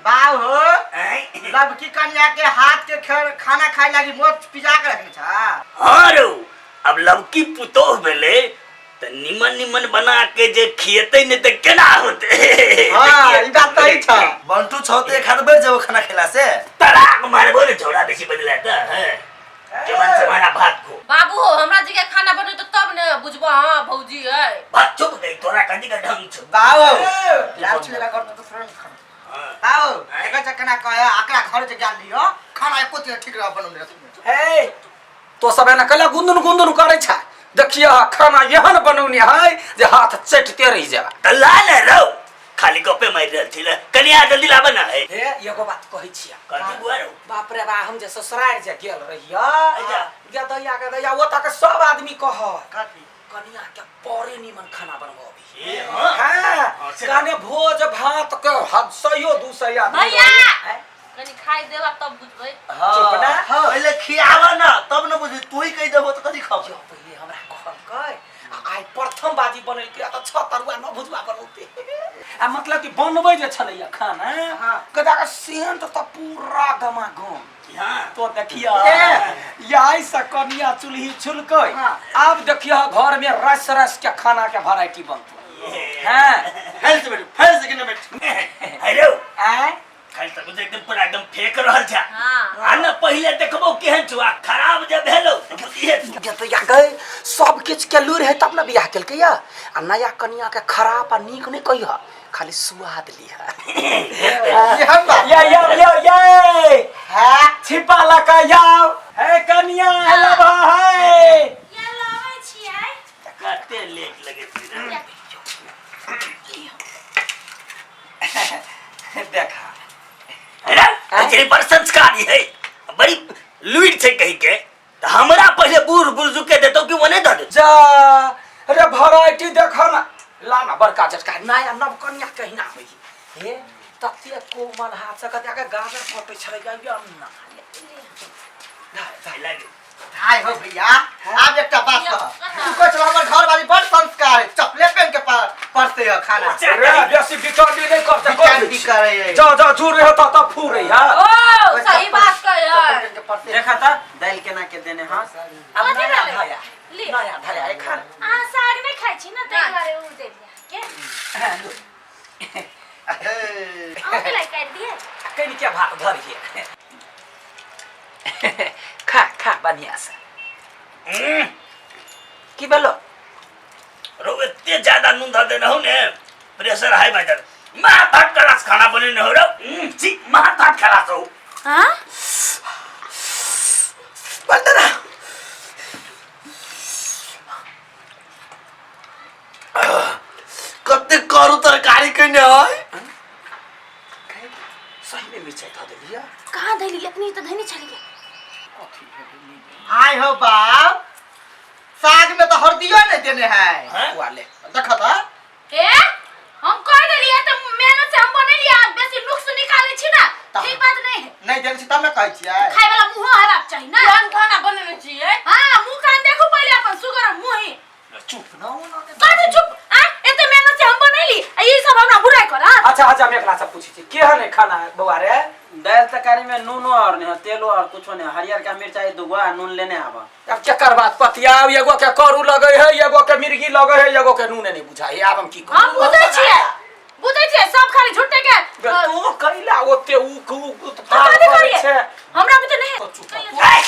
बाऊ हो। आँय? लड़की कन्या के हाथ के खाना खाए लागी मोच पिजा के रखने छा। हाँ रौ, अब लवकी पुतोह भेलै तऽ निमन निमन बना के जे खिएतै नहि तऽ केना होतै? हाँ, ई बात सही छ। बंटू छौ तऽ एक हाथ बढ़ि जेबो खाना खेला से। तलाक मारबो ने छौड़ा बेसी बजला तऽ हैं। जवान से मारा भात खो। बाबू हो, हमरा जगह खाना बने तो तब ने बुझबो। हाँ भौजी है। भात चुप गई, तोरा कथी के ढंग छौ? बाऊ लाल छुलेला कर तो तुरंत खाना। हाँ। बाऊ एकर चकना कहे आकरा घर जे ज्ञान लियो खाना एको दिन ठीक रह बनौने रखने। हे तो सब एना कला गुंदुन गुंदुन करै छै। देखिए खाना एहन बनौने है जे हाथ चटते रहि जाए। तऽ ला ने रौ, खाली गप्पे मारि रहल छी। ले कनिया जल्दी लाबऽ ने। हे हे एगो बात कहै छियै। कथी बुआ रौ? बाप रे बा, हम जे ससुरारि जे गेल रहियै अच्छा। गे दैया के दैया, ओतऽ के सब आदमी कहै कथी? कनिया के बड़े नीमन खाना बनबऽ। ए हाँ। हाँ। हाँ, से कने भोज भात के हद सैयो दू सौ आदमी भैया! रहै। कनी खाइ देबा तब बुझबै। चुप ना। हाँ। पहिले खियाबऽ ना तब न बुझबी, तू ही कहि देबो तऽ कथी खब? यौ पहिले हमरा कहलकै आ आइ प्रथम बाजी बनेलकै आ तऽ छह तरुआ नौ भुजुआ बनौते आ मतलब कि बनबै जे छलैया खाना हाँ। कदा के सेंट तऽ पूरा गमागम। हाँ। तो देखिया ए। यही से कनिया चूल्ही छुलकै। हाँ। आब देखिया घर में रस रस के खाना के वैरायटी बनतौ। हाँ। फैल से बैठ, फैल से केने बैठ। हेलो। आँय? खाली सब एकदम पूरा एकदम फेंक रहल छै। हाँ। आ न पहिले देखबो केहन छौ आ खराब जे भेलो तऽ बुझिए। गे तऽ या गई सब किछु के लूर है तब ने बियाह केलकै या आ नया कनिया के खराब आ नीक नहीं कहिह, खाली स्वाद लिह। एहन बात। या या या या हाँ। छिपा लका जाओ हे कनिया लबा है। या लाबै छियै। कते लेट लगे छै रे। देखा रे तेरी बड़ संस्कारी है, बड़ी लुइर छै कहि के तऽ हमरा पहिले बूढ़ बुजुर्ग के देतौ कि ओने दऽ देतौ? जा रे वैरायटी देखो ना, ला ना बड़का झटका नया नव कनिया कहिना होई हे तते कोमल हाथ से कते के गाजर कटै छलै या या ना ला लागे। हाय हो भैया, आब एकटा बात कह। तू कहै छल हमर घर वाली बड़ संस्कार है, चप्पले पहन के परसे है खाना। रे बेसी बिचारी नहीं करते, बिचारी भी करे है। जा जा झूर रहे त त फूरे है। ओ सही बात कहे चप्पल है। पहन के परसे। देखा था दालि केना के देने। हाँ। अब कथी नया भेलै? धया ले। नया धया है खाना। अहाँ साग नहि खाइ छी ने, ताहि दुआरे उ देलियै अहाँके। अहाँके लागि काटि दियै? कनि के भात धरिए खा खा बढ़िया से। की भेलो? रौ एते ज्यादा नून धऽ देने हौ ने, प्रेशर हाई भए जायत। माथ भात खलास खाना बनेने हो रौ। छी, माथ भात खलास हौ। हाँ? वंदना कते करू तरकारी कने है। सही में मिरचाई धऽ देलियै? कहाँ धैली? एखनी तऽ धैने छलियै। हाय हो बाप, साग में तो हल्दियो नहीं देने है। हैं? वाले देख तो। ए हम कह देलियै तऽ मेहनत से हम बनेलियै, आ बेसी नुक्स निकालै छी ना, ठीक बात नहीं है। नहीं देने छी तब ने कहै छियै। खाय वाला मुँहो हेबाक चाही ना। केहन खाना बनेने छियै? हाँ, मुँह कान देखू पहिले अपन सुगर मुँह ही। चुप ना हो ना। कथी चुप? आ एते मेहनत से हम बनैली आ ई सब हमरा बुराइ करत। अच्छा अच्छा, हम एकरा से पूछै छी केहन है खाना बौआ रे? दालि तरकारी में नूनो और नहीं है, तेलो और कुछो नहीं है। हरियर का मिर्चाई दूगो आ नून लेने आबा। अब केकर बात पतियाब? एगो के करू लगे है, एगो के मिर्गी लगे है, एगो के नूने नहीं बुझाई। आब हम की हम करू? बुझै छियै, बुझै छियै सब खाली झूठे के। बे, तू कैला ओते उ उ तो कथी करै करियै? छै? हमरा बुझे नहीं। तो चुप रह। आय,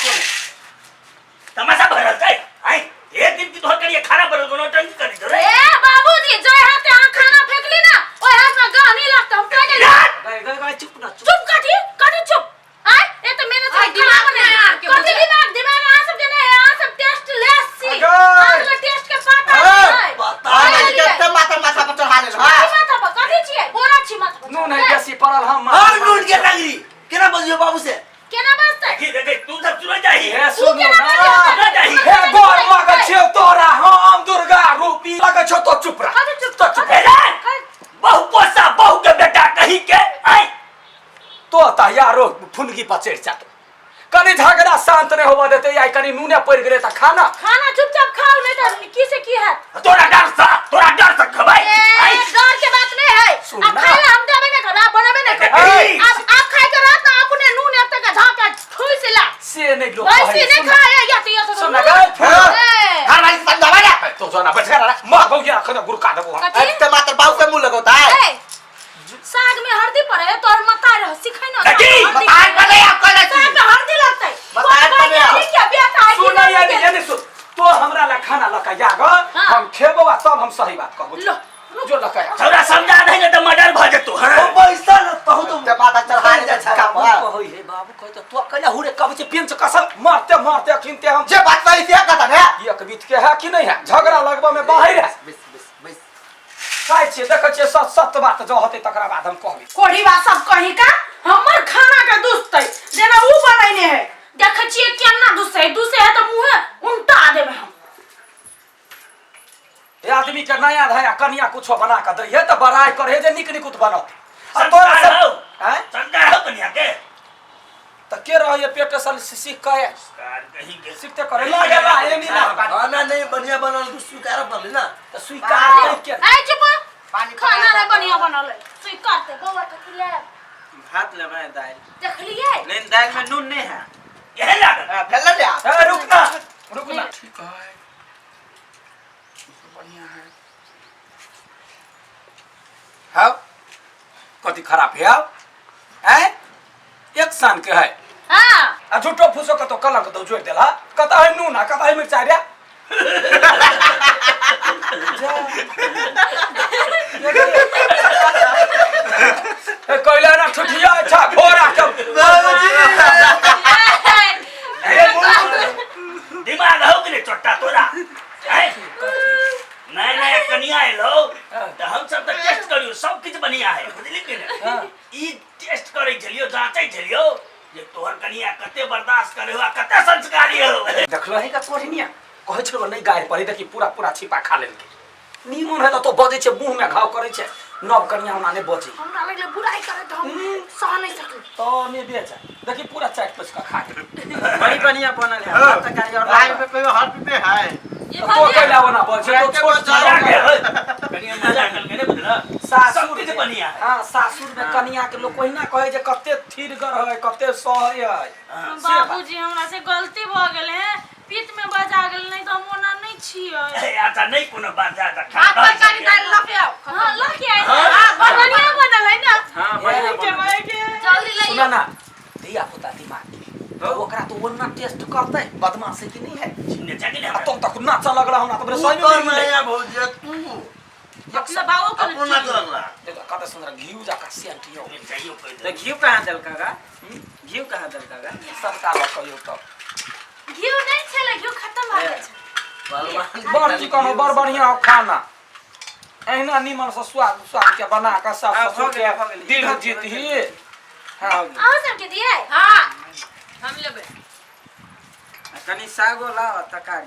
तमाशा भरल छै। आय एक दिन की तोहर करिए खाना बनल कोनो टंकी करी दो रे। ए बाबूजी, जे हाथे अहाँ खाना फेकली ना ओहि हाथ में गहनी लागत, हम कह देली। गए गए गए, चुप ना चुप। चुप कथी? कथी चुप? आय ए त मेहनत से आय, खाना दिमाग बनेली। नहि अहाँके कथी बुझाय। दिमाग? दिमाग अहाँ सब के नहीं है, अहाँ सब टेस्ट लेस छी। अगर। अहाँ सबके टेस्ट के पता हाँ, नहीं है। पता नहीं कते माथा माथा पर चढ़ा लेल। कथी हाँ। माथा पर? कथी छियै? बोरा छी माथा पर। नून है बेसी पड़ल हम। और नून के रंगरी केना बजियो बाबू से? केना बजतै? देखी देखी, तू सब सुनै जाही। हे सुनू केना ना। बजतै? सुनै जाही। हे गोर लगै छियौ तोरा हम दुर्गा रूपी लगै छौ तो चुप रह। कथी चुप? तो चुप हे रे, बहु पोसा बहु के बेटा कही के आय। तो त यारो फुनगी पर चढ़ि जात, कनि झगड़ा शांत नहीं होबऽ देते। आइ कनि नूने पड़ि गेलै तऽ खाना खाना चुपचाप खाओ, नहीं तऽ की से की हैत। तोरा डर से, तोरा डर से खबै। ए आय डर के बात नहीं है सुन आ ना। खाए ला हम देबे नहीं करब आ बनाबे नहीं करब ए, अब आप खाए के रात ना अपने नून एक तक झाका ठुस ला से नहीं लोग वैसे कहै, नहीं सुन ना। खाए या तो या तो सुन ना गए, ए, घर वाली समझावा ना तो जो ना बैठ रहा मां गौया खना गुरु का देबो हम। कथी अरे मात्र बाबू से मुंह लगोता है ए, साग में हल्दी पड़े है तोहर मतार रह सिखै ना कथी? हल्दी मतार पड़े आप कहले छी। साग में हल्दी लगतै मतार कोई पड़े आप। ठीक है बेटा है सुन ना यानी यानी सुन तो हमरा ला खाना लका याग हाँ। हम खेबो आ तब हम सही बात कहबो लो, रुक। जो लका या छौरा समझा नहीं ने त मर्डर भ जेतौ हां ओ पैसा न तहु तो टमाटर चढ़ा ले जाइ बाबू का कहै हे बाबू कहै त तो कैला हुरे कब छै पेंच कसल मारते मारते अखिनते हम जे बात सही से कहता ने एक बीत के है कि नहीं है झगड़ा लगबा में बाहर है बस बस बस खाइ छियै देखै छियै सत सत बात जो होतै तकरा बाद हम कहबै कोढ़ी बा सब कहीं का हमर खाना के दुसतै जेना ऊ बनैने है देखै छियै केना दुसै दुसै है तऽ मुँहे उल्टा देबै हम ए आदमी के नया धया कनिया कुछो बना के दै है तऽ बड़ाइ करे जे नीक निकुत बनत आ तोरा संस्कार सब हौ आँय? संस्कार हौ कनिया के तऽ के रहैए पेट सल सीख के संस्कार कहीं के सीखते करे ला गेला एनी ना खाना नहीं बढ़िया बनल तो स्वीकार पड़ले ना तऽ स्वीकार नहीं के ए चुप पानी खाना रे बढ़िया बनल है स्वीकारते बौआ कथी ले भात लेबै दालि देखलियै लेकिन दालि में नून नहीं है केहन लागल भेल ने ए रुक ना रुक ना ठीक है बढ़िया है हाँ कथी खराब है हैं एक सान के है हाँ आ झूठो फूसो कतो कलंक दो जोड़ देला कता है नून आ कता है मिर्चाई रे जा। ए कैला ना ठुठिया अच्छा घोड़ा के दिमाग हौ कि नहीं चोट्टा तोरा हैं? नया नया कनिया एलो तऽ हम सब तऽ टेस्ट करियो सब किछु बढ़िया है बुझली कि ने हाँ। ई टेस्ट करै छलियो जांचै छलियो जे तोहर कनिया कते बर्दाश्त करे हो आ कते संस्कारी हो देखलो है का कोढ़निया कहै छलो नहीं गारि पड़े देखी पूरा पूरा छिपा खा लेलकै नीमन है तऽ तो बजै छै मुँह में घाव करै छै नव कनिया ओना नहि बजै हमरा लगले बुराई करे तऽ हम सह नहीं सकली तो ने बेच देखी पूरा चाट पच के खा गेल बड़ी बढ़िया बनल है भात तरकारी और भाई पे पे हाथ पे है ये तो तो कैला ओना बजै तो छोट मजा के छोट हो कनिया मजा कल के बुझल सासुर सब किछु बढ़िया है हाँ सासुर में कनिया के लोग ओहिना कहै जे कते थिरगर है कते सहै है हाँ। से बात। बाबूजी हमरा से गलती भऽ गेल है पीठ में बजा गेल नहीं तऽ हम ओना नहीं छियै ए, अच्छा नहीं कोनो बात जा जा खा भात तरकारी दालि लऽ के आउ हाँ लऽ के आइ हाँ। हाँ बढ़िया बनल है ना हाँ बढ़िया बनल है। जल्दी सुना लइयो ना धिया पुता दिमाग के ओकरा तो ओना टेस्ट करतै बदमाश है कि नहीं है चिन्ने छै कि नहीं आ हमरा? तुम तक नाचा लगला हमरा तो तू सही तो में मिल नया भौजी तू अपना बाबू के अपना लगला देखो कते सुंदर घी जका सेंट यो मिरचाइयो कहि तो दे। घी कहाँ देलका गा घी कहाँ देलका गा सबटा लऽ कहियो तब घी नहीं छलै घी खत्म भऽ गेल छै बड़ चिकन हो बड़ बढ़िया हो खाना एहिना नीमन से स्वाद स्वाद के बना के सास हाँ, ससुर भऽ के गेलै, भऽ गेलै। दिल जीत ही हाँ अहाँ सबके दियै हाँ हम लेबै कनी सागो लाओ तरकारी